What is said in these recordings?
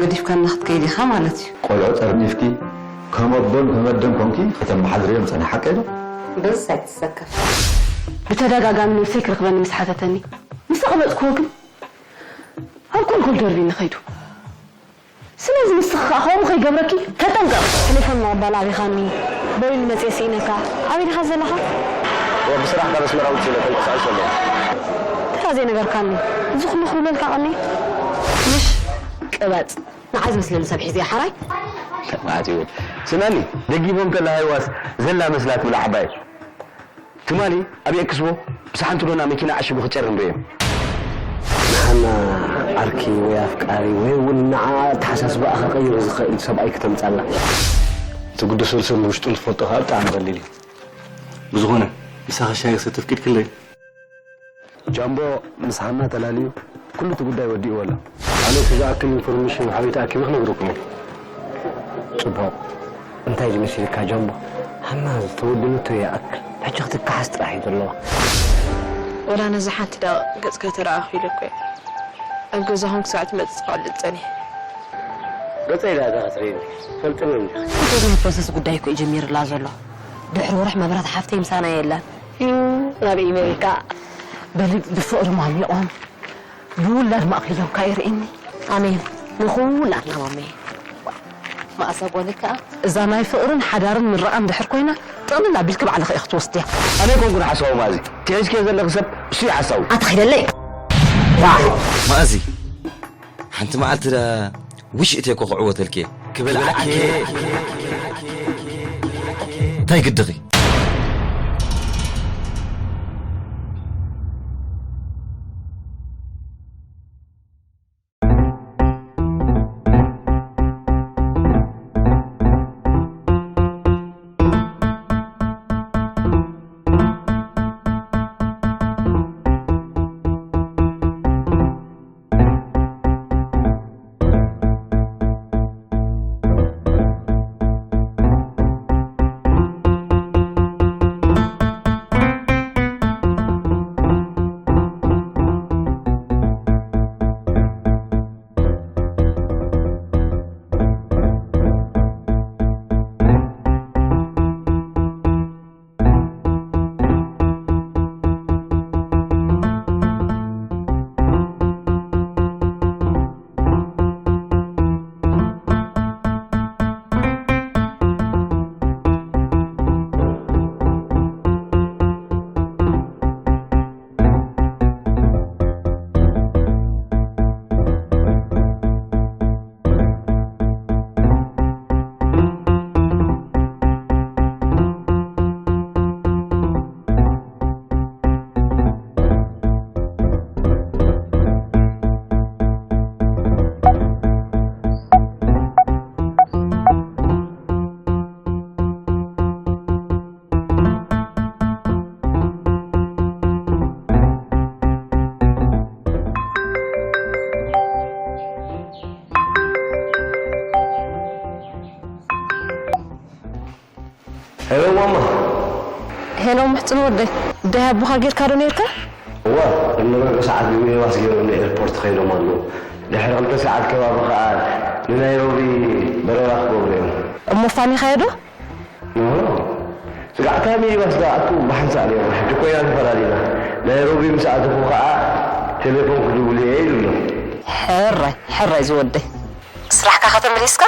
ገዲፍካና ክትከይድ ኢኻ ማለት እዩ። ቆልዑ ጠርኒፍኪ ከም ኣቦን ከም ኣደን ኮንኪ ከተመሓድርዮም ጸኒሓ ሓቀይ ዶ? በዝስ ኣይትሰከፍ። ብተደጋጋሚ ነብሰይ ክረኽበኒ ምስ ሓተተኒ፣ ምስ ኣቕበጽክዎ ግን ኣብ ኮልኮል ደርቢኒ ከይዱ። ስለዚ ንስኺ ከኣ ከምኡ ከይገብረኪ ተጠንቀቕ። ቴሌፎን ምቕባል ኣቢኻኒ፣ በይኑ መጽየ ስኢነካ። ኣበይ ዲኻ ዘለኻ? እወ፣ ብስራሕ ካብ ኣስመራ ውጽእ ኢለ ተንቀሳቒሰ ኣለኹ። ተራ ዘይነገርካኒ፣ እዚ ኩሉ ክብለልካ ቀንየ? ምሽ ቅበጽ። ንዓይ ዝመስለኒ ሰብ ሒዘ ሓራይ። መዓት ይብል። ስምዕኒ፣ ደጊሞም ከለሃይዋስ ዘላ መስላት ብላ ዓባይ። ትማሊ ኣብ ኤክስቦ ብሰሓንቲ ዶና መኪና ዓሽጉ ክጨርም ርእዮም። ንሓና ዓርኪ ወይ ኣፍቃሪ ወይ እውን ንዓ ኣተሓሳስባኣ ክቐይር ዝኽእል ሰብኣይ ክተምጻላ። ትግደሰሉ ሰብ ውሽጡ እንትፈልጦ ከዓ ብጣዕሚ ቀሊል እዩ። ብዝኾነ፣ ምሳኺ ሻሂ ክሰቲ ፍቂድክለይ? ጃምቦ ምስ ሃና ተላልዩ ኩሉ እቲ ጉዳይ ወዲእዎ ኣሎ። ኣነ እቲ ዝኣክል ኢንፎርሜሽን ሓቢእ ተኣኪበ ክነግረኩም እየ። ጽቡቕ። እንታይ እዩ መሲልካ ጃምቦ? ሃና ዝተወደነቶ ይኣክል። ሕጂ ክትከሓስ ጥራሕ እዩ ዘለዋ። ወላ ነዛ ሓንቲ ደቂቕ ገጽካ ተረኣኹ ኢለ እኮ እየ ኣብ ገዛኹም ክሳዕ ትመጽእ ክዕልል ጸኒሐ። ገጸይ ዳኣ እዛ ክትርእየኒ ትፈልጥኒ እንዲኺ። እቲ ናይ ፕሮሰስ ጉዳይ እኮ እዩ ጀሚርላ ዘሎ። ድሕሪ ወርሒ መብራት ሓፍተይ ምሳና የላን። እዩ ናበይ መሪካ? በሊ ብፍቕሪ ማሚቖም ብውላድ ማእክልዮም ካይርእኒ። ኣሜን። ንኹላትና ማመይ። መኣሳ ጓል ከኣ እዛ ናይ ፍቕርን ሓዳርን ምርቓ እንድሕር ኮይና፣ ጥቕልል ኣቢልኪ ባዕልኺ ኢኺ ክትወስድያ። ኣነ ኣይኮንኩን ሓሳዊ ማዚ። ትሒዝክዮ ዘለኺ ሰብ እሱ እዩ ሓሳዊ። ኣታ ኺደለይ። ማእዚ፣ ሓንቲ መዓልቲ ዳ ውሽ እቴኮ ክዕወተልኪ እየ። ክበልዓኪ። እንታይ ግድኺ? ሄሎ ማማ። ሄሎ ምሕጽን ወደይ፣ ዳይ ኣቦኻ ጌርካ ዶ ኔርካ? እወ፣ ቅድሚ ርብዒ ሰዓት ብሚኒባስ ገይሮም ንኤርፖርት ከይዶም ኣለዉ። ድሕሪ ክልተ ሰዓት ከባቢ ከኣ ንናይሮቢ በረራ ክገብሩ እዮም። እሞ ፋኒኻዮ ዶ? ኖ፣ ስጋዕ እታ ሚኒባስ ዝኣቱ ብሓንሳእ ነይሩ። ሕጂ ኮይና ተፈላሊና። ናይሮቢ ምስ ኣተኹ ከኣ ቴሌፎን ክድውል እየ ኢሉ ኣሎ። ሕራይ፣ ሕራይ ዝወደይ። ስራሕካ ከተመሊስካ?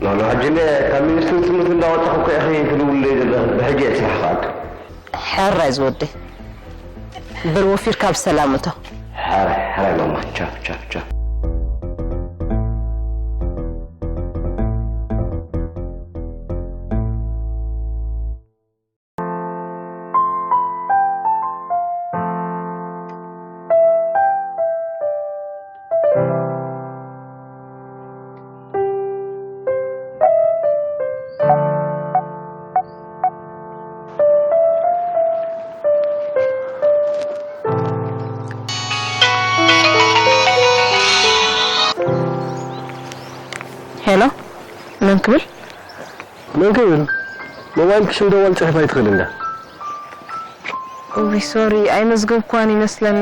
ኖ፣ ኖ፣ ሕጂ እነ ካብ ሚኒስትሪ ትምህርቲ እንዳወጣኹ እኮ ኢኺ ትድውልለይ ዘለኺ። ብሕጂ እየ ስራሕ ክኣቱ። ሕራይ ዝወደይ። በል ወፊርካ ብሰላም እቶ። ሕራይ፣ ሕራይ ማማ። ቻው፣ ቻው፣ ቻው። ሄሎ፣ መን ክብል? መን ክብል? ሞባይል ክሽም ደወል ጽሒፍ ኣይትኽእል እንዳ። እውይ፣ ሶሪ፣ ኣይመዝገብኳን ይመስለኒ።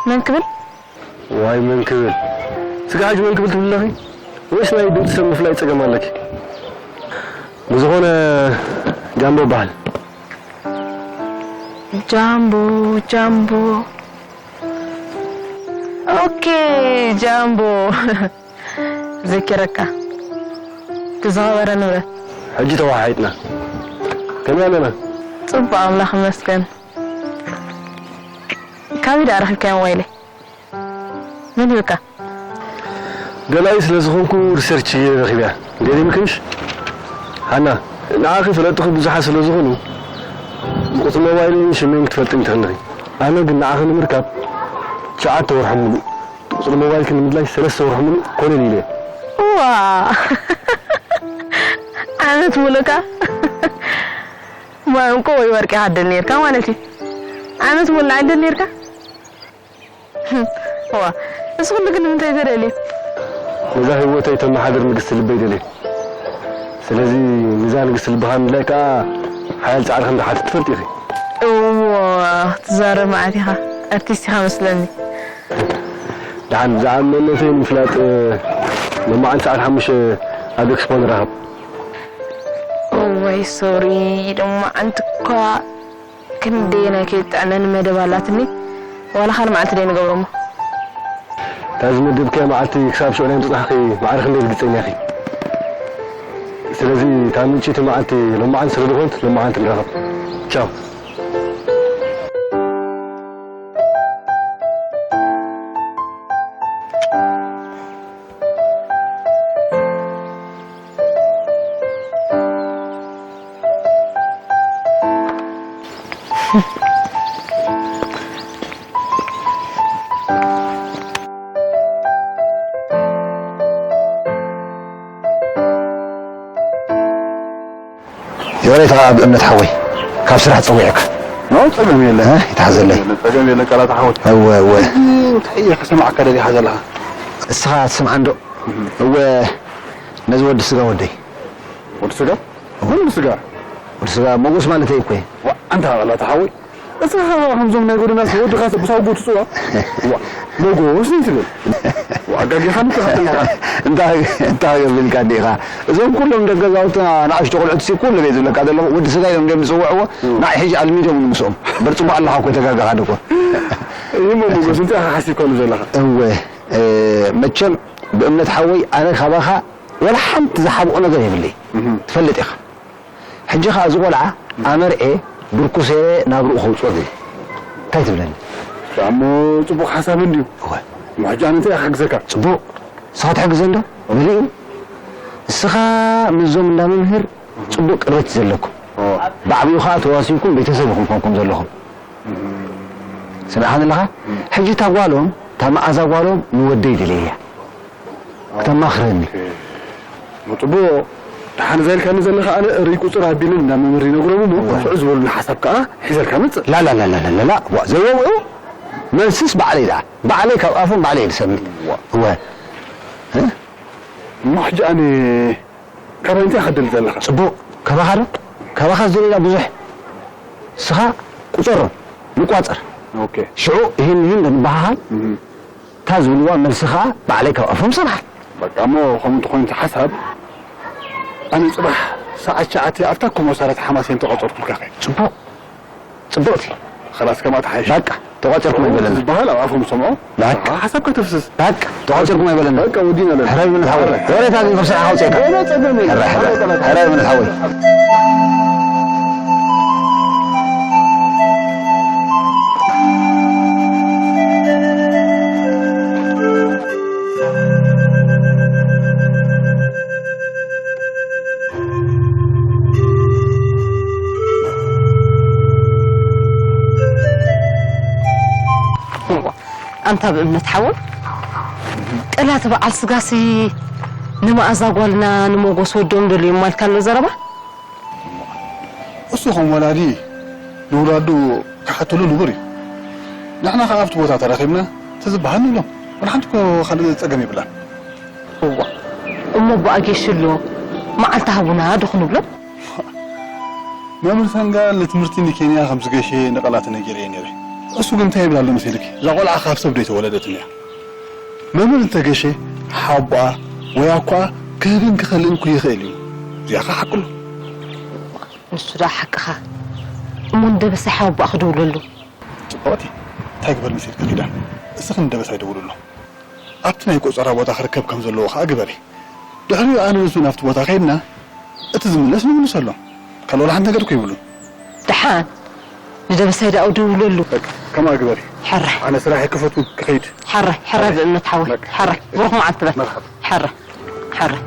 መን ክብል? ዋይ፣ መን ክብል? ስጋ ሕጂ መን ክብል ትብሊ ኣለኺ? ወይስ ናይ ድምፂ ሰብ ምፍላይ ፀገም ኣለኪ? ብዝኾነ ጃምቦ በሃል። ጃምቦ፣ ጃምቦ። ኦኬ፣ ጃምቦ። ዘኪረካ። እቲ ዝኸበረ ንብረት። ሕጂ ተወሓሒጥና። ከመይ ኣለና? ጽቡቕ፣ ኣምላኽ ይመስገን። ካበይ ደኣ ረኺብካዮ ሞባይለይ? መን ሂብካ? ደላዪ ስለ ዝኾንኩ ሪሰርች ገይረ ረኺበያ። ገሪምክንሽ? ሃና፣ ንዓኺ ፈለጥኺ ብዙሓት ስለ ዝኾኑ፣ ቁጽሪ ሞባይልን ሽመይን ክትፈልጥን ትኽእልኺ። ኣነ ግን ንዓኺ ንምርካብ ትሽዓተ ወርሒ ሙሉእ፣ ቁጽሪ ሞባይልኪ ንምድላይ ሰለስተ ወርሒ ሙሉእ ኮነ ኢለ። ዋ! ዓመት ሙሉእ ከ? ማ ዕንቁ ወይ ወርቂ ኢኻ ትደሊ ነይርካ ማለት እዩ። ዓመት ሙሉእ ኣይትደሊ ነይርካ? ዋ፣ እዚ ኩሉ ግን ንምንታይ ተደልዩ? ነዛ ህይወተይ ተመሓድር ንግስቲ ልበይ ደልየ። ስለዚ፣ ነዛ ንግስቲ ልብኻ ንምድላይ ከኣ ሓያል ጻዕሪ ከም ዝሓትት ትፈልጢ ኢኺ። እዎ፣ ትዛረብ መዓት ኢኻ። ኣርቲስት ኢኻ መስለኒ። ደሓን፣ ብዛዕባ መንነተይ ንምፍላጥ፣ ሎማዓንቲ ሰዓት ሓሙሽተ ኣብ ኤክስፖ ንራኸብ። እዋይ፣ ሶሪ፣ ሎማዓንቲ እኳ ክንደየናይ ከይጥዕመኒ መደብ ኣላትኒ፣ ዋላ ካልእ መዓልቲ ደይ ንገብሮ እሞ። እታ ዝመደብክያ መዓልቲ ክሳብ ሽዑ ናይ ምጽናሕኪ ማዕረ ክንደይ ርግጸኛ ኢኺ። ስለዚ እታ ምንጪ እቲ መዓልቲ ሎማዓንቲ ስለ ዝኾነት ሎማዓንቲ ንራኸብ። ቻው። ዮሬታ ኣብ እምነት ሓወይ፣ ካብ ስራሕ ጸዊዑካ። ኖ፣ ጸገም የለን። እ? ይትሓዘለይ። ጸገም የለን፣ ቃላት ሓወይ። እወ፣ እወ። እንታይ እየ ክሰማዕካ ደሊኻ ዘለኻ? እስኻ ትሰምዓ እንዶ? እህ። እወ፣ ነዚ ወዲ ስጋ ወደይ። ወዲ ስጋ? እወ። መን ወዲ ስጋ? ወዲ ስጋ ሞጎስ ማለተይ እኮ እየ። ዋ፣ ኣንታ ቃላት ሓወይ። እስኻ ከምዞም ናይ ጎደና ሰብ ወድኻ ሰብ ብሳውጎ ትጽዋ? ዋ፣ ሞጎስ ትብል? ዋ፣ ኣጋጊኻኒ እኮ ሓፍተይ ኢኻ። እንታይ፣ እንታይ ገቢልካ እንዲኻ? እዞም ኩሎም ደገ ገዛውትና ንኣሽቱ ቆልዑት ሲ ኩሉ ቤት ዝብለካ ዘለኹ ወዲ ስጋ እዮም እንዲዮም ዝጽውዕዎ። እም። ንዓይ ሕጂ ኣልሚዶም ንምስኦም። እምበር ጽቡቕ ኣለኻ እኮ፣ ኣይተጋገኻን እኮ። እሞ ሞጎስ፣ እንታይ ኢኻ ሓሲብካሉ ዘለኻ? እወ፣ እ፣ መቸም ብእምነት ሓወይ ኣነ ካባኻ ወላ ሓንቲ ዝሓብኦ ነገር የብለይ። እም። ትፈልጥ ኢኻ። ሕጂ ኸኣ እዚ ቆልዓ ኣመርዔ ብርኩ ሰይረ ናብርኡ ከውጽኦ ደልየ። እንታይ ትብለኒ? እሞ ጽቡቕ ሓሳብ እንድዩ። እወ። እሞ ሕጂ ኣነ እንታይ ክሕግዘካ? ጽቡቕ። ንስኻ ትሕግዘ እንዶ? መሊኡ። ንስኻ ምስዞም እንዳ መምህር ጽቡቕ ቅርበት ዘለኩም። ኦ። ብዓቢኡ ኸኣ ተዋሲብኩም ቤተሰብ ኢኹም ኮንኩም ዘለኹም። ሰሚዕኻኒ ኣለኻ? ሕጂ እታ ጓሎም፣ እታ መኣዛ ጓሎም ንወደይ ደልየያ። ክተማኽረኒ። ኦኬ። ጽቡቕ። ደሓን እዛ ኢልካኒ ዘለኻ ኣነ ርኡይ ቁጽሪ ኣቢለን እንዳ መምህር ይነግሮም እሞ፣ እወ። ሽዑ ዝበሉኒ ሓሳብ ከኣ ሒዘልካ መጽእ። ላላላላላላ፣ ዋ፣ ዘይወግዑ መልስስ ባዕለይ ደኣ። ባዕለይ ካብ ኣፎም ባዕለይ እየ ዝሰምዕ። ዋ። እወ። እ? እሞ ሕጂ ኣነ ካባይ እንታይ ክትደሊ ዘለኻ? ጽቡቕ። ካባኻ ዶ? ካባኻ ዝደሊ ብዙሕ። ንስኻ ቁጸሮም። ንቋጸር። ኦኬ። ሽዑ ይህን ይህን ንበሃሃል። እህ። እታ ዝብልዋ መልሲ ኸኣ ባዕለይ ካብ ኣፎም ሰምዓ። በቃ እሞ ከምኡ እንተኾይኑ እቲ ሓሳብ፣ ኣነ ጽባሕ ሰዓት ትሽዓተ ኣብታ ኮሞሳርያት ሓማሴን ተቐጸርኩልካ ከይድ። ጽቡቕ። ጽብቕቲ። ኸላስ ከማኣ ትሓይሽ። በቃ፣ ተቋጺርኩም ኣይበለና። ዝበሃል ኣብ ኣፎም ሰምዖ። በቃ። ሓሳብካ ተፍስስ። በቃ፣ ተቋጺርኩም ኣይበለና። በቃ፣ ወዲና ኣለና። ሕራይ እምነት ሓወይ። ወሬታ ግን ካብ ስራሕ ኣውጽኤካ። ወላ ጸገም የለን። ሕራይ፣ ሕራይ። ሕራይ እምነት ሓወይ። እዋ፣ ኣንታ ብእምነት ሓወይ፣ ጠላቲ በዓል ስጋሲ ንመኣዛ ጓልና ንሞጎስ ወዶም ደልዮም ማልካ ኣሎ ዘረባ? እሱ ከም ወላዲ ንውላዱ ክሓተሉ ንቡር እዩ። ንሕና ከኣ ኣብቲ ቦታ ተራኺብና እቲ ዝበሃል ንብሎም። ወላ ሓንቲ እኮ ካልእ ጸገም የብላን። እዋ፣ እሞ ኣቦኣ ጌሽ ኣሎ፣ መዓልቲ ሃቡና ዶ ክንብሎ? መምህር ሰንጋ ንትምህርቲ ንኬንያ ከም ዝገሸ ንቐላቲ ነጊረዮ ነይረ። እሱ ግን እንታይ ይብል ኣሎ መሲልኪ? እዛ ቆልዓ ካብ ሰብ ዶ ኣይተወለደትን እያ? መምህር እንተገሸ ሓቦኣ ወይ ኣኳ ክህብን ክኸልእን ኩ ይኽእል እዩ። እዚኣ ኸ ሓቅሉ። ንሱ ደኣ ሓቅኻ። እሞ ንደበሳይ ሓወቦኣ ክድውለሉ። ጽቡቕቲ። እንታይ ግበር መሲልኪ ኪዳን? እስኺ ንደበሳይ ደውልሉ። ኣብቲ ናይ ቆጸራ ቦታ ክርከብ ከም ዘለዎ ኸኣ ግበሪ። ድሕሪኡ ኣነ ንሱ ናብቲ ቦታ ከይድና እቲ ዝምለስ ንምልሰሉ። ካልእ ወላ ሓንቲ ነገር እኮ ይብሉን። ደሓን ንደበሳይ ደኣ ደውለሉ። በቃ ከምኣ ግበሪ። ሕራይ ኣነ ስራሐይ ክፈትው ክኸይድ። ሕራይ ሕራይ ብእምነት ሓወይ በቃ። ሕራይ ብሩኽ መዓልቲ በል። መርሓባ። ሕራይ ሕራይ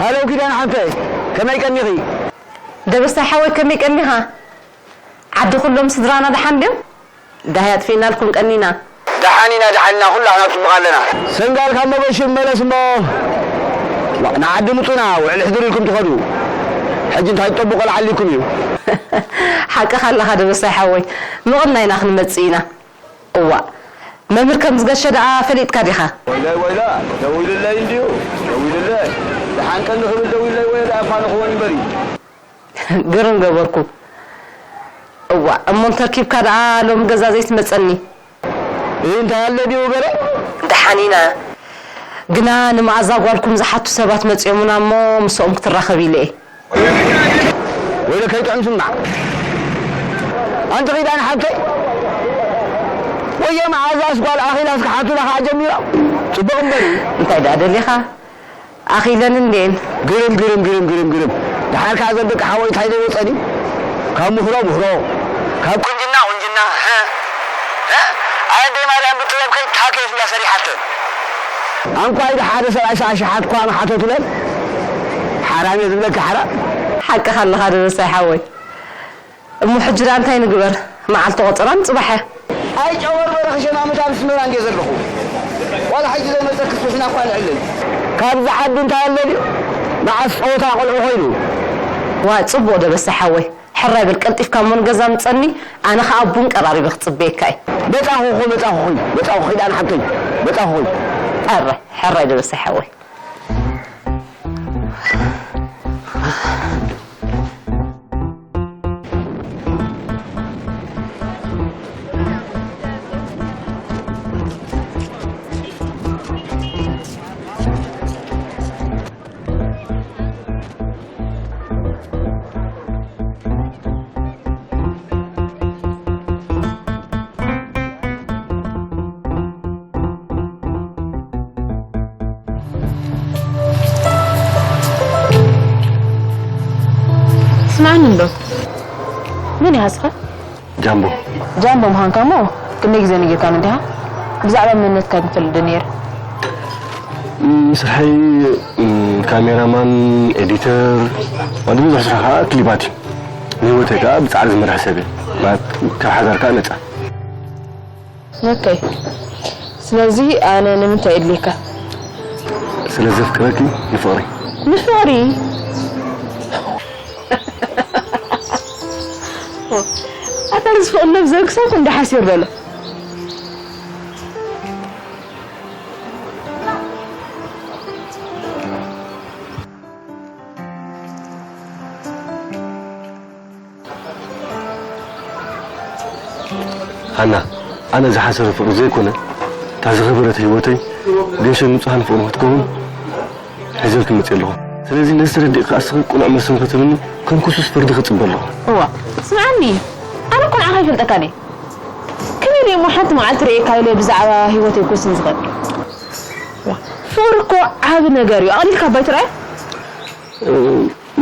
ሃሎ ኪዳን ሓንተይ፣ ከመይ ቀኒኺ? ደበሳይ ሓወይ ከመይ ቀኒኻ? ዓዲ ኩሎም ስድራና ደሓን ድዮም? ዳህይ ኣጥፊእናልኩም ቀኒና። ደሓን ኢና ደሓን ኢና ኩላህና ጽቡቕ ኣለና። ሰንጋል ካብ መበሽ ይመለስ እሞ ንዓዲ ምጹና ውዕል ሕድር ኢልኩም ትኸዱ። ሕጂ እንታይ ትጠብቑ ኣልዓሊኩም እዩ። ሓቅኻ ኣለኻ ደበሳይ ሓወይ ምቕናይ ኢና ክንመጽእ ኢና። እዋእ መምህር ከም ዝገሸ ደኣ ፈሊጥካ ዲኻ? ወይለይ ወይላ ደዊልለይ እንድዩ ደዊልለይ ደሓን ቀኒ ክብል ደዊልለይ ወየ ደኣ እኳ ንኽወን እምበር እዩ። ግርም ገበርኩ። እዋእ እሞ እንተርኪብካ ደኣ ሎሚ ገዛ ዘይትመጸኒ? እህ እንታይ ኣለ ድዩ ገለ? ደሓን ኢና ግና ንመኣዛ ጓልኩም ዝሓቱ ሰባት መጺኦምና እሞ ምስኦም ክትራኸብ ኢለ እየ። ወይለ ከይጥዕም ስማዕ ኣንቲ ኺዳን ሓብተይ ወየ መዓዛስ ጓል ኣኺላስ ክሓቱና ኸዓ ጀሚሮም ጽቡቕ እምበር እዩ እንታይ ደኣ ደሊኻ ኣኺለን እንዴን ግርም ግርም ግርም ግርም ግርም ደሓር ከኣ ዘን ደቂ ሓወይ እንታይ ደይ ወጸኒ ካብ ምኽሮ ምኽሮ ካብ ቁንጅና ቁንጅና ኣደይ ማርያም ብጥበብ ከይትሃከየት እንዳ ሰሪሓተን ኣንኳይ ሓደ ሰብኣይ ሰብዓ ሽሓት እኳ መሓተቱለን ሓራም እየ ዝብለኪ ሓራም ሓቅኻ ኣለኻ ደበሳይ ሓወይ እሞ ሕጂ ደኣ እንታይ ንግበር መዓልቲ ቆጸራን ጽባሕ እያ ኣይጨወርበረ ክሸማምት ኣብ ኣስመራ እንድየ ዘለኹ ዋላ ሕጂ ዘይመጸክስ ውሕና እኳ ኣልዕልን ካብዚ ዓዲ እንታይ ኣሎ ድዩ መዓስ ጸወታ ቆልዑ ኮይኑ ዋይ ጽቡቕ ደበሳይ ሓወይ ሕራይ በል ቀልጢፍካ እሞ ንገዛ ምጸኒ ኣነ ኸኣ ቡን ቀራሪበ ክጽበየካ እየ መጻኹ እኾ መጻኹ ኾይ መጻኹ ኺዳን ሓብተይ መጻኹ ኾይ ሕራይ ሕራይ ደበሳይ ሓወይ ስምዓኒ እንዶ መን ኢኻ እስኻ? ጃምቦ። ጃምቦ ምዃንካ እሞ ክንደይ ግዜ ነጊርካኒ እንዲኻ? ብዛዕባ መንነትካ ኣይምፈልጥን ነይረ። ስርሐይ ካሜራማን፣ ኤዲተር፣ ማለት ብዙሕ ስራሕ ከዓ ክሊፓት እዩ። ንህይወተይ ከዓ ብፃዕሪ ዝመርሕ ሰብ እየ። ማለት ካብ ሓዳር ከዓ ነፃ። ኦኬ ስለዚ ኣነ ንምንታይ የድልየካ? ስለ ዘፍቅረኪ ንፍቕሪ። ንፍቕሪ? ኣታ እዚ ፍቕሪ ነብዘ ክሳብ ክንዲ ሓሲር ዘሎ? ሃና ኣነ ዝሓሰረ ፍቕሪ ዘይኮነ እታ ዝኸበረት ህይወተይ ገንሸል ንጹሃን ፍቕሪ ክትከውን ሒዘልኪ መጽየ ኣለኹ። ስለዚ ነዚ ተረዲእካ እስኺ ቅኑዕ መልሲ ንኽትህብኒ ከም ክሱስ ፍርዲ ክጽበ ኣለኹ። እዋ ስምዓኒ ኣነ እኮ ንዓኻ ኣይፈልጠካን እየ። ከመይ ኢለ እሞ ሓንቲ መዓልቲ ርእየካ ኢለ ብዛዕባ ህይወተይ ክውስን ዝኽእል? ፍቕሪ እኮ ዓቢ ነገር እዩ። ኣቕሊልካ እባ ኣይትርኣዮ።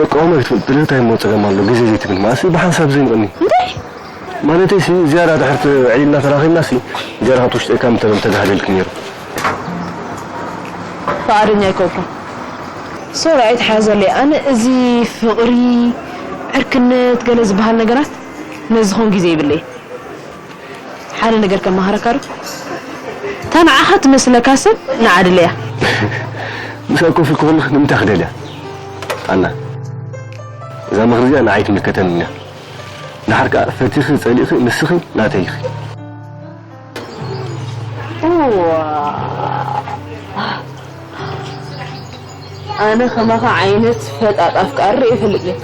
መቃወሚ ኣይትፈልጥ ድልህት ኣይሞ ጸገም ኣሎ ግዜ ዘይትብል ማእሲ ብሓንሳብ ዘይምቕኒ እንታይ ማለተይ ሲ ዝያዳ ድሕርቲ ዕይልና ተራኺብና ሲ ዝያዳ ካብ ትውሽጠይ ካብ ምተለ ምተጋህደልክ ነይሩ ፍቓደኛ ኣይኮንኩን ሶሪ ኣይትሓዘለይ ኣነ እዚ ፍቕሪ ዕርክነት ገለ ዝበሃል ነገራት ነዚ ኾን ግዜ ይብለይ ሓደ ነገር ከመሃረካ ዶ? እታ ንዓኻ ትመስለካ ሰብ ንዓ ድለያ። ምስኣ ኮፍ ኢልኩ ከለኺ ንምንታይ ክደልያ? ኣና፣ እዛ ምኽሪ እዚኣ ንዓይ ትምልከተኒ እያ። ደሓር ከኣ ፈቲኺ ጸሊእኺ ንስኺ ናተይ ኢኺ። እዋ። ኣነ ከማኻ ዓይነት ፈጣጣ ኣፍቃሪ ርእየ ይፈልጥ እየ።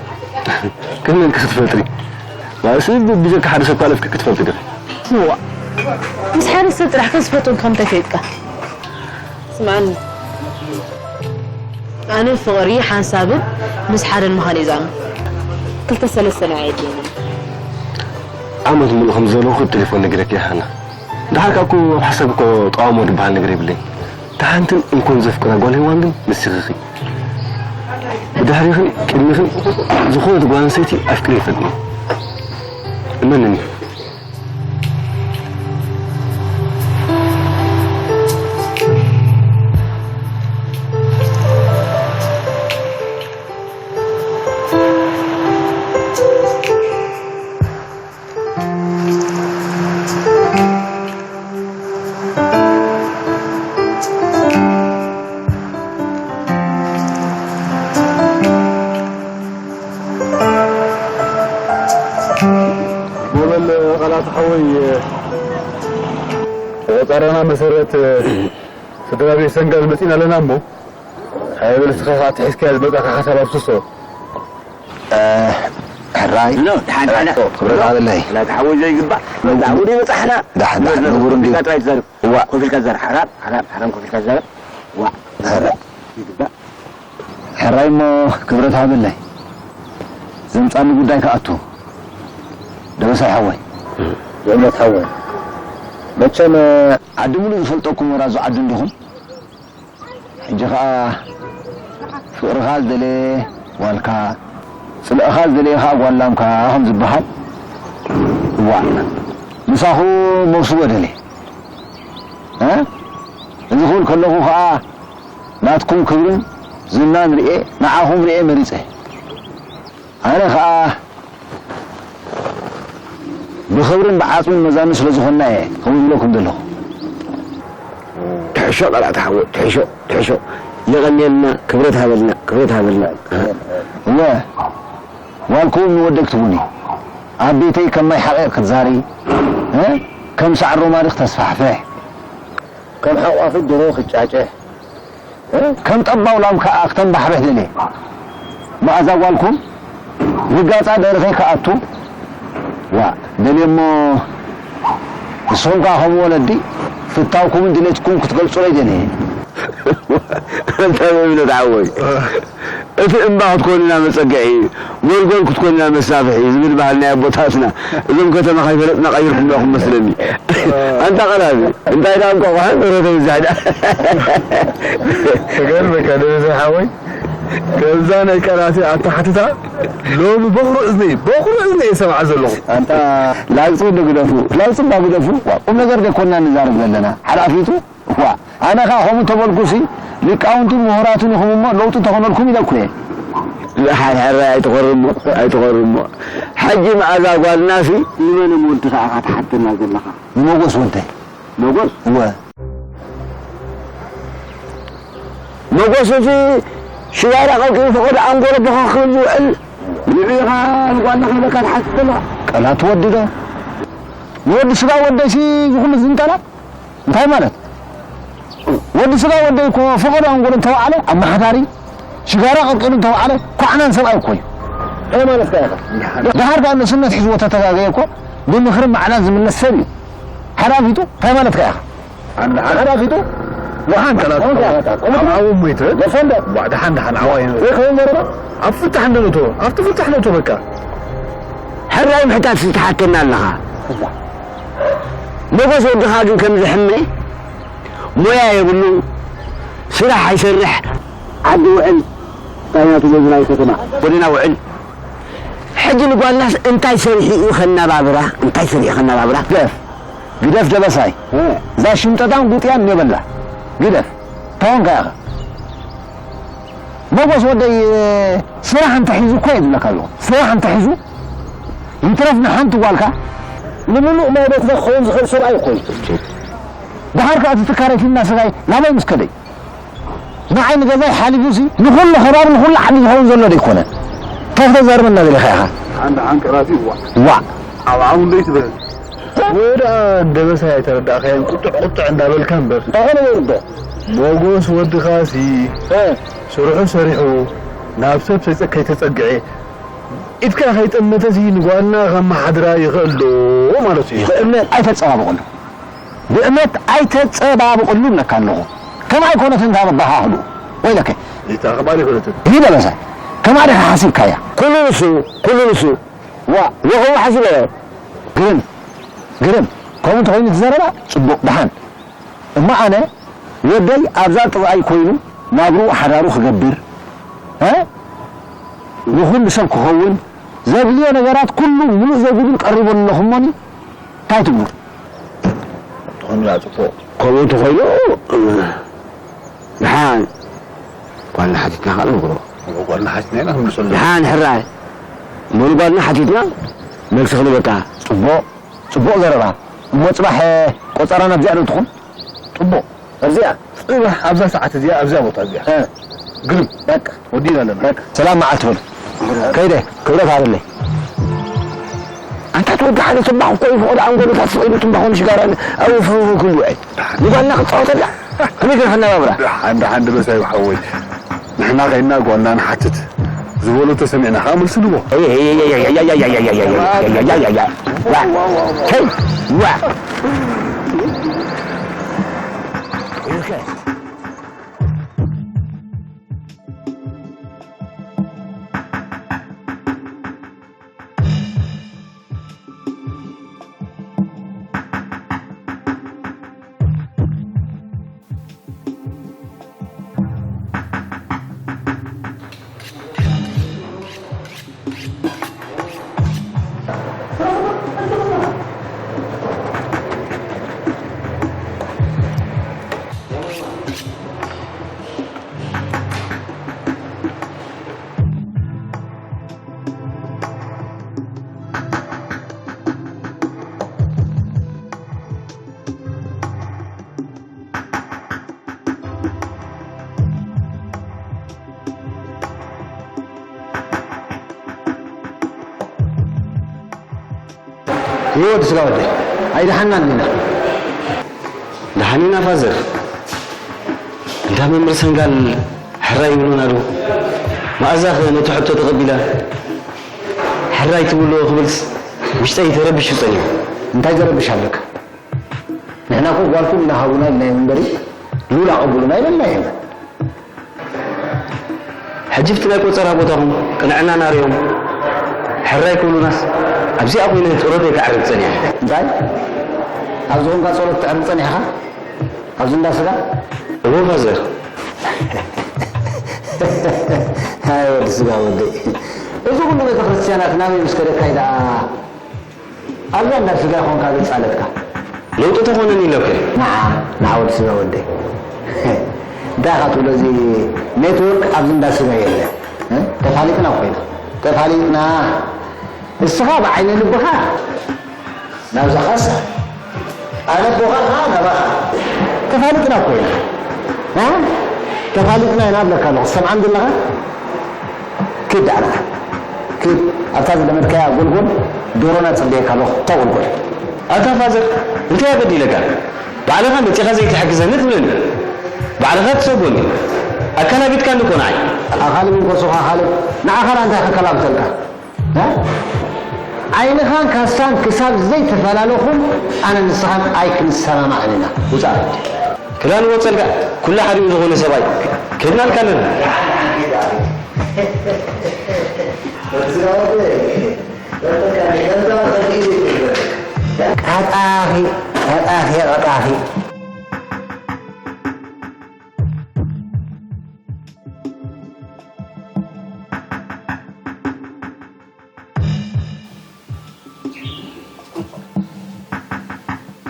ከመይ ኢልኪ ክትፈልጢ? ማለት ብጀካ ሓደ ሰብ ካልእ ኣፍቂርኪ ትፈልጢ ዲኺ? እዋ። ምስ ሓደ ሰብ ጥራሕ ከ ዝፈትወን ከምንታይ ፈሊጥካ? ስምዓኒ። ኣነ ፍቕሪ ሓንሳብን ምስ ሓደን ምዃን እየ ዝኣምን። ክልተ ሰለስተ ናይ ኣየድልየንን። ዓመት ሙሉእ ከም ዘለኹ ብቴሌፎን ነጊረኪ እየ ሃና። ደሓር ከኣ እኮ ኣብ ሓሳብ እኮ ተቓውሞ ዝበሃል ነገር የብለይን። እታ ሓንትን እንኮን ዘፍቅራ ጓል ሄዋን ግን ንስኺ ኢኺ። ብድሕሪኽን ቅድሚኽን ዝኾነት ጓል ኣንስተይቲ ኣፍቂረ ኣይፈልጥን እየ። እመንኒ። ሞበል ቃላት ሓወይ፣ ብቆጸራና መሰረት ስድራ ቤት ሰንጋል መጺና ኣለና እሞ፣ ኣይበል እስኻ ኸኣ ተሒዝካያ ዝመጻኻ ሓሳብ ኣፍስሶ። እ፣ ሕራይ። ኖ፣ ደሓን፣ ደሓን። ክብረት ሃበለይ። ላ ተሓወይ ዘይግባእ። ኖ። ላ፣ ወደ በጻሕና። ደሓን፣ ደሓን። ኖ፣ ኖ፣ ንቡር እንድዩ። ኮፍ ኢልካ ጥራይ ትዛረብ። ዋ። ኮፍ ኢልካ ትዛረብ። ሓራም፣ ሓራም ኮፍ ኢልካ ትዛረብ። ዋ። ኧረ። ይግባእ። ሕራይ እሞ ክብረት ሃበለይ። ዘምጻኒ ጉዳይ ክኣቱ። ደበሳይ ሓወይ። የእምነት ሓወይ። መቸም ዓዲ ሙሉእ ዝፈልጠኩም ወራዙ ዓዲ እንዲኹም። ሕጂ ኸኣ ፍቕርኻ ዝደለየ ጓልካ፣ ጽልእኻ ዝደለየ ኸኣ ጓል ላምካ ከም ዝበሃል፣ እዋእ፣ ምሳኹ መውስቦ ደልየ። እ? እዚ ክብል ከለኹ ኸኣ ናትኩም ክብርን ዝናን ርኤ፣ ንዓኹም ርኤ መሪጸ። ኣነ ኸኣ ብኽብርን ብዓጽምን መዛኑ ስለ ዝኾንና እየ ከምኡ ዝብለኩም ዘለኹ። ትሕሾ ቃላት ሓወይ፣ ትሕሾ፣ ትሕሾ። የቐንየልና፣ ክብረት ሃበልና፣ ክብረት ሃበልና። እወ፣ ጓልኩም ንወደይ ክትቡኒ። ኣብ ቤተይ ከም ማይ ሓቒቕ ክትዛሪ፣ እ? ከም ሳዕሪ ሮማዲ ክተስፋሕፍሕ። ከም ሓቋፊት ደርሆ ክጫጭሕ። ከም ጠባው ላም ከኣ ክተንባሕብሕ ደልየ። መኣዛ ጓልኩም ርጋጻ ደርኸይ ክኣቱ፣ ዋ፣ ደልየ እሞ፣ ንስኹም ከኣ ከምኡ ወለዲ ፍታውኩምን ድሌትኩም ክትገልጹለይ ደልየ። ኣንታ መብለት ሓወይ፣ እቲ እምባ ክትኮኑና መጸግዒ፣ ጎልጎል ክትኮንና መሳፍሒ ዝብል ባህሊ ናይ ኣቦታትና፣ እዞም ከተማ ከይፈለጥና ቀይርኩምና ኢኹም መስለኒ። ኣንታ ቀላቢ፣ እንታይ ደኣ እንቋቑሖ፣ ደርሆ ተብዝሕ ደኣ። ትገርመካ፣ ደበሳይ ሓወይ፣ ከምዛ ናይ ቃላት ኣተሓትታ ሎሚ በኹሪ እዝነይ፣ በኹሪ እዝነይ እየ ሰምዓ ዘለኹ። ኣንታ ላግጺ ወዲ ግደፉ፣ ላግጺ እባ ግደፉ። ዋ፣ ቁም ነገር ደይኮንና ንዛረብ ዘለና። ሓላፊቱ ዋ፣ ኣነ ኸኣ ከምኡ እንተበልኩሲ፣ ሊቃውንትን ምሁራትን ኢኹም እሞ ለውጢ እንተኾነልኩም ኢለ እኮ እየ። ዝሓርሐረ ኣይትኾርሞ፣ ኣይትኾርሞ። ሕጂ መኣዛ ጓልናሲ ንመን እሞ ወዲ ኸኣ ኢኻ ትሓተና ዘለኻ? ንመጎስ ወደይ። መጎስ? እወ። መጎስ እቲ ሽጋራ ቀልቂሉ ፈቐዶ ኣንጎሎ ቦኸ ክብል ዝውዕል ንዑ ኢኻ ንጓልና ከይበልካ ትሓትት ዘለኻ? ቀላት ወዲ ዶ? ንወዲ ስጋ ወደይሲ ዝኹሉ ዝንጠላ? እንታይ ማለት? ወዲ ስጋ ወደይ እኮ ፈቐዶ ኣንጎሎ እንተወዓለ ኣመሓዳሪ፣ ሽጋራ ቀልቂሉ እንተወዓለ ኳዕናን ሰብኣይ እኮ እዩ። እንታይ ማለትካ ኢኻ? ደሓር ከኣ ንእስነት ሒዝዎ ተተጋገየ እኮ ብምኽርን ማዕዳን ዝምለስ ሰብ እዩ። ሓዳፊቱ እንታይ ማለትካ ኢኻ? ሓዳፊቱ ወሓን ጠላት ኣብ ዓዎም ሞይተ። ዘፈንደ። ዋ፣ ደሓን፣ ደሓን፣ ዓዋይ። ወይ ከመይ ነበረ? ኣብ ፍታሕ እንደነቶ፣ ኣብቲ ፍታሕ ነቶ በቃ። ሕራይ ምሕታት ዝተሓተና ኣለኻ። መጎስ ወድኻ ግን ከም ዝሕመ ሞያ የብሉ፣ ስራሕ ኣይሰርሕ። ዓዲ ውዕል፣ እንታይ ናቱ ገዝና ከተማ። ወደና ውዕል። ሕጂ ንጓልናስ እንታይ ሰሪሑ እዩ ከናባብራ? እንታይ ሰሪሑ ከናባብራ? ግደፍ፣ ግደፍ ደበሳይ። እ። እዛ ሽምጠጣን ጉጥያን እኔ በላ። ግደፍ። እንታይ ኾንካ ኢኻ? መጎስ ወደይ፣ ስራሕ እንተሒዙ እኮ እየ ዝብለካ ኣለኹ። ስራሕ እንተሒዙ፣ ይትረፍ ንሓንቲ ጓልካ ንምሉእ ናይ ቤትና ክኸውን ዝኽእል ሰብኣይ እኮ እዩ። ደሓር ከኣ እቲ ትካል ኣይትልና ስጋይ ናበይ ምስ ከደይ? ንዓይ ንገዛይ ሓሊፉሲ ንኹሉ ከባቢ ንኹሉ ዓዲ ዝኸውን ዘሎ ዶ ኣይኮነን? እንታይ ክተዛርበና ደሊኻ ኢኻ? ሓንቲ ሓንቀራት እዩ፣ ዋእ። ዋእ። ኣብ ዓው እንደይ ትበል። ወይ ደኣ ደበሳይ ኣይተረዳእካዮን፣ ቁጥዕ ቁጥዕ እንዳበልካ እምበር። እንታይ ኮነ ዘይርድኦ? ሞጎስ ወድኻሲ እ። ስርሑ ሰሪሑ ናብ ሰብ ሰይጸ-፣ ከይተጸግዐ ኢድካ ከይጠመተሲ ንጓልና ከመሓድራ ይኽእል ዶ ማለት እዩ። ብእምነት ኣይተጸባብቐሉ። ብእምነት ኣይተጸባብቐሉ እብለካ ኣለኹ። ከምኣ ኣይኮነትን እታ በባኻ ክሉ። ወይለከ። እታ ኸባድ ኣይኮነትን። ይህ ደበሳይ። ከምኣ ዲኻ ሓሲብካያ? ኩሉ ንሱ፣ ኩሉ ንሱ። ዋ። ወኸው ሓሲበዮ። ግርም፣ ግርም። ከምኡ እንተኾይኑ እቲ ዘረባ ጽቡቕ፣ ደሓን። እሞ ኣነ ወደይ ኣብዛ ጥቕኣይ ኮይኑ ናብርኡ ሓዳሩ ክገብር፣ እ? ንኹሉ ሰብ ክኸውን ዘድልዮ ነገራት ኩሉ ምሉእ ዘጉድል ቀሪቡ ኣለኹ እሞኒ እንታይ ትብሉ? ትኾኑ እያ ጽቡቕ። ከምኡ እንተኾይኑ፣ ደሓን ጓልና ሓቲትና ኸኣ ንነግሮ። ጓልና ሓቲትና ኢና ክንምልሰሉ። ደሓን ሕራይ። እሞ ንጓልና ሓቲትና መልሲ ክንበካ። ጽቡቕ፣ ጽቡቕ ዘረባ። እሞ ጽባሕ ቆጸራና ኣብዚኣ ዶ ትኹን? ጽቡቕ። ኣብዚኣ? ጽባሕ ኣብዛ ሰዓት እዚኣ፣ ኣብዚኣ ቦታ እዚኣ። እ። ግርም። በቃ። ወዲእና ኣለና። በቃ። ሰላም መዓልቲ በሉ። ከይደ፣ ክብረት ሃበለይ። ኣንታ እቲ ወዲ ሓደ ትንባኾ እኮ እዩ፣ ፈቐዶ ኣንጎሎታት ፈቒዱ ትንባኾ ንሽጋራ ኣብኡ ፍርፍር ክብሉ ውዕል። ንጓልና ክጻወተላ? ከመይ ገይርካ ነባብራ? ደሓን፣ ደሓን ደበሳይ ሓወይ። ንሕና ከይና ጓልና ንሓትት። ዝበሎ ተሰሚዕና ከኣ መልሲ ንቦ። ዋ፣ ከይ፣ ዋ። ይወዲ ስጋ ወዲ ኣይደሓናን ኢና። ደሓን ኢና ፋዘር። እንዳ መምህር ሰንጋል ሕራይ ይብሉና ዶ? መኣዛኸ ነቲ ሕቶ ተቐቢላ? ሕራይ ትብልዎ ክብልስ ውሽጠይ ተረቢሹ ጸኒሑ። እንታይ ዘረብሽ ኣለካ? ንሕና እኮ ጓልኩም እናሃቡና ኢልናዮም እምበሪ፣ ሉል ኣቐብሉና ኢለና የለን። ሕጂ ኣብቲ ናይ ቆጸራ ቦታኹም ቅንዕና ናርዮም ሕራይ ክብሉናስ፣ ኣብዚኣ ኮይነ ጸሎተይ ከዕርግ ጸኒሐ። እንታይ? ኣብዚ ኮንካ ጸሎት ተዕርግ ጸኒሕኻ? ኣብዚ እንዳ ስጋ? እወ ፋዘር። ኣይ ወዲ ስጋ ወደይ። እዚ ኩሉ ቤተ ክርስቲያናት ናበይ ምስ ከደካ እዩ ደኣ? ኣብዛ እንዳ ስጋ ኮንካ ዘጻለትካ። ለውጢ ተኾነኒ ኢለኩ። ንዓ፣ ንዓ ወዲ ስጋ ወደይ። እንታይ ኢኻ ትብሎ? እዚ ኔትወርክ ኣብዚ እንዳ ስጋ የለ። እ? ተፋሊጥና እኮ ኢና። ተፋሊጥና። እስኻ ብዓይነ ልብኻ ናብዛ ኻሳ፣ ኣነ ኣቦኻ ኸኣ ናባኻ። ተፋሊጥና እኮ ኢና። እ? ተፋሊጥና ኢና እብለካ ኣለኹ። ትሰምዓኒ ዘለኻ? ኪድ ዳዕና። ኪድ ኣብታ ዝለመድካያ ጎልጎል ዶሮና ጽበየካ ኣለኹ። እታ ጎልጎል። ኣታ ፋዘር፣ እንታይ ኣበዲለካ? ባዕልኻ መጺኻ ዘይትሕግዘኒ ትብለኒ። ባዕልኻ ትሰጎኒ። ኣካላቢትካኒ እኮ ንዓይ። ኣኻልብ እንኮ ሶኻ ኣኻልብ። ንዓኻ ደኣ እንታይ ከከላብተልካ? እ? ዓይንኻን ካሳን ክሳብ ዘይተፈላለኹም ኣነ ንስኻን ኣይክንሰማማዕን ኢና። ውጻእ። ክዳን ወጸልካ ኩሉ ሓዲኡ ዝኾነ ሰብኣይ ከድናልካ ኣለና። ቀጣፊ፣ ቀጣፊ፣ ቀጣፊ።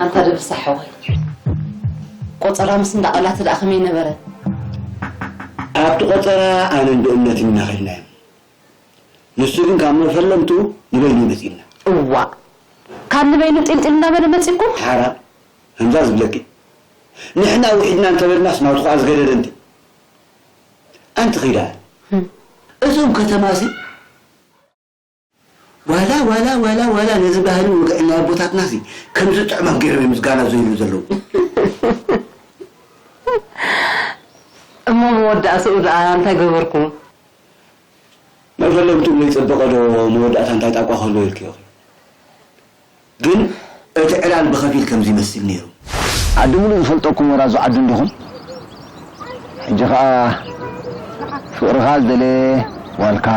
ኣንታ ደበሳ ሓወይ፣ ቆጸራ ምስ እንዳ ቃላተ ደኣ ከመይ ነበረ? ኣብቲ ቆጸራ ኣነን ብእምነትን ኢና ከድናዮ። ንሱ ግን ካብ መፈለምትኡ ንበይኑ እዩ መጺኡና። እዋእ፣ ካብ ንበይኑ ጢልጢል እናበለ መጺኩም? ሓራ፣ ከምዛ ዝብለኪ። ንሕና ውሒድና እንተበልናስ ናቱ ከኣ ዝገደደ እንዲ። ኣንቲ ኺዳ። እዞም ከተማሲ ዋላ፣ ዋላ፣ ዋላ፣ ዋላ ነዚ ባህልን ወግዕን ናይ ኣቦታትናሲ ከም ዝጥዕሞም ገይሮም እዮም ዝጋናዘይሉ ዘለዉ። እሞ መወዳእትኡ ደኣ እንታይ ገበርኩም? መፈለምትኡ ዘይጸበቐ ዶ መወዳእታ እንታይ ጣቋ ከሎ ኢልክዮ? ግን እቲ ዕላል ብኸፊል ከምዚ ይመስል ነይሩ። ዓዲ ሙሉእ ዝፈልጠኩም ወራዙ ዓዲ እንዲኹም። ሕጂ ኸኣ ፍቕርኻ ዝደለየ ጓልካ፣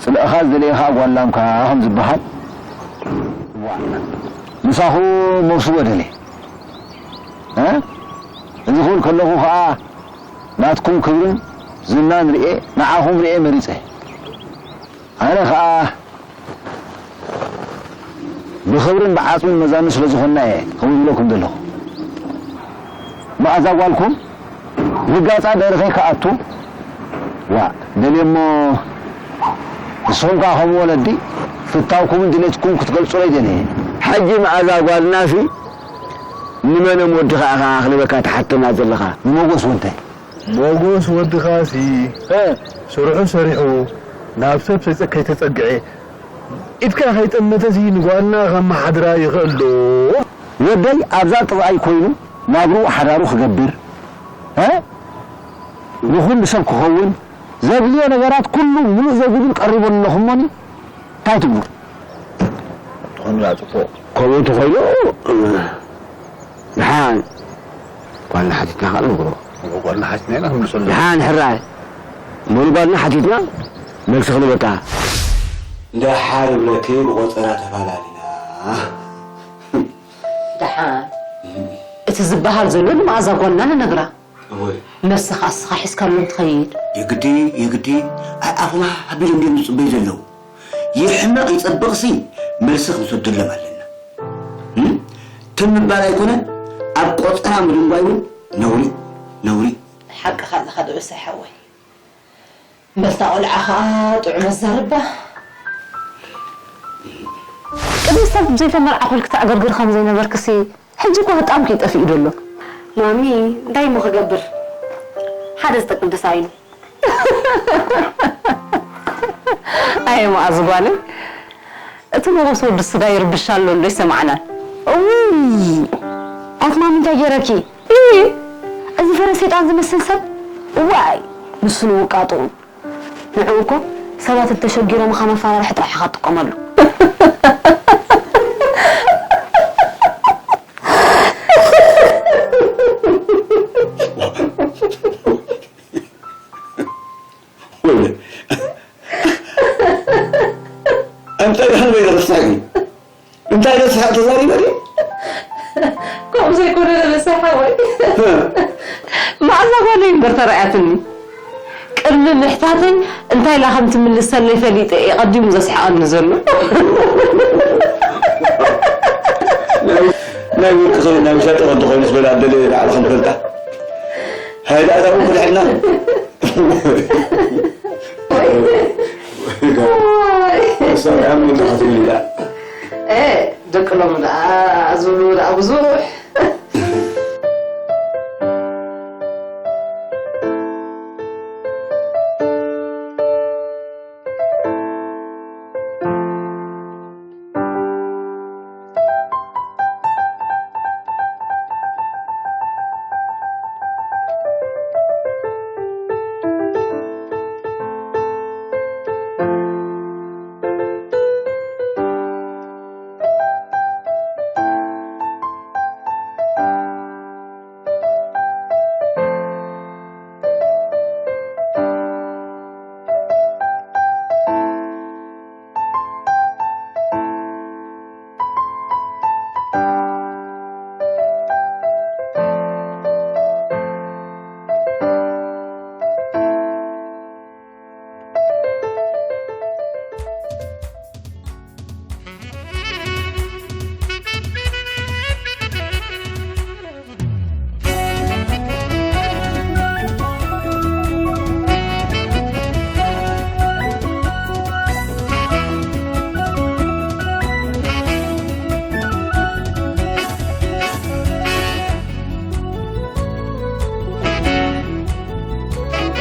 ጽልእኻ ዝደለየ ኸኣ ጓል ላምካ ከም ዝበሃል፣ ዋእ፣ ምሳኹ መውስቦ ደልየ። እ? እዚ ክብል ከለኹ ኸኣ ናትኩም ክብርን ዝናን ርኤ፣ ንዓኹም ርኤ መሪጸ። ኣነ ኸኣ ብኽብርን ብዓጽምን መዛኑ ስለ ዝኾንና እየ ከምኡ ዝብለኩም ዘለኹ። መኣዛ ጓልኩም ርጋጻ ደርኸይ ክኣቱ፣ ዋእ፣ ደልየ እሞ ንስኹም ከኣ ከም ወለዲ ፍታውኩምን ድሌትኩም ክትገልጹለይ ደልየ። ሕጂ መኣዛ ጓልናሲ ንመን እሞ ወድኻ ኢኻ ክንበካ ትሓተና ዘለኻ? ንመጎስ ወደይ። ሞጎስ ወድኻሲ እ። ስርሑ ሰሪሑ ናብ ሰብ ሰይጸ-፣ ከይተጸግዐ ኢድካ ከይጠመተሲ ንጓልና ከመሓድራ ይኽእል ዶ? ወደይ ኣብዛ ጥቕኣይ ኮይኑ ናብርኡ ሓዳሩ ክገብር፣ እ? ንኹሉ ሰብ ክኸውን ዘድልዮ ነገራት ኩሉ ምሉእ ዘጉድል ቀሪቡ ኣለኹ እሞኒ እንታይ ትብሉ? ትኾኑ ደኣ ጽቡቕ። ከምኡ እንተኾይኑ፣ እ፣ ደሓን ጓልና ሓቲትና ኸኣ ንነግሮ። እሞ ጓልና ሓቲትና ኢና ክንምልሰሉ። ደሓን ሕራይ። እሞ ንጓልና ሓቲትና መልሲ ክንበካ። ደሓን እብለኪ ብቖጸራ ተፋላሊና። ደሓን። እቲ ዝበሃል ዘሎ ንመኣዛ ጓልና ንነግራ። እወ። መልሲ ኸኣ እስኻ ሒዝካሎም ትኸይድ። የግዲ፣ የግዲ፣ ኣይ ኣፎም ኣቢሎም ድዮም ዝጽበዩ ዘለዉ? ይሕመቕ ይጸብቕሲ መልሲ ክንሰደሎም ኣለና። እም? ትም ምባል ኣይኮነን፣ ኣብ ቆጸራ ምድንጓይ እውን ነውሪ፣ ነውሪ። ሓቅኻ ኣለኻ ዶ እሰይ ሓወይ። በልታ ቆልዓ ኸኣ ጥዑም ኣዛርባ። ቅድሚ ሰብ ዘይተመርዓኹ ኢልኪ ተዕገርግሪ ከም ዘይነበርክሲ፣ ሕጂ እኮ ህጣምኪ እዩ ጠፊኡ ዘሎ። ማሚ፣ እንታይ እሞ ክገብር? ሓደ ዝጠቅም ተሳኢኑ። ኣየ መኣዝ ጓለይ፣ እቲ መጎስ ወዲ ስጋ ይርብሽ ኣሎ እንዶ ይሰማዕናን። እውይ፣ ኣቲ ማሚ እንታይ ገይረኪ? ኢ፣ እዚ ፈረስ ሰይጣን ዝመስል ሰብ፣ ዋይ፣ ንሱ ንውቃጡ። ንዕኡ እኮ ሰባት እንተሸጊሮምኻ መፈራርሒ ጥራሕ ኢኻ ትጥቀመሉ። ወይለ። ኣንተ ደሓን ወይ ረሳዕኒ? እንታይ ኢለ ስሓቕ ተዛሪበ ድየ? ከምኡ ዘይኮነ ንበሳ ሓወይ። መኣዛ ጓለይ እምበር ተራእያትኒ። ቅድሚ ምሕታተይ እንታይ ኢላ ከም ትምልሰለይ ፈሊጠ እየ ቀዲሙ ዘስሕቐኒ ዘሎ። ናይ፣ ናይ ውልቂ ሰብ ናይ ውሻጠ እንተኾይኑስ በላ ኣደለ ባዕልኻ ንፈልጣ። ሃይዳ እታ እውን ክድሕና። ሰብኣም ኢልካ ትብል ኢላ። እ፣ ደቂ ሎሚ ደኣ ዝብሉ ደኣ ብዙሕ።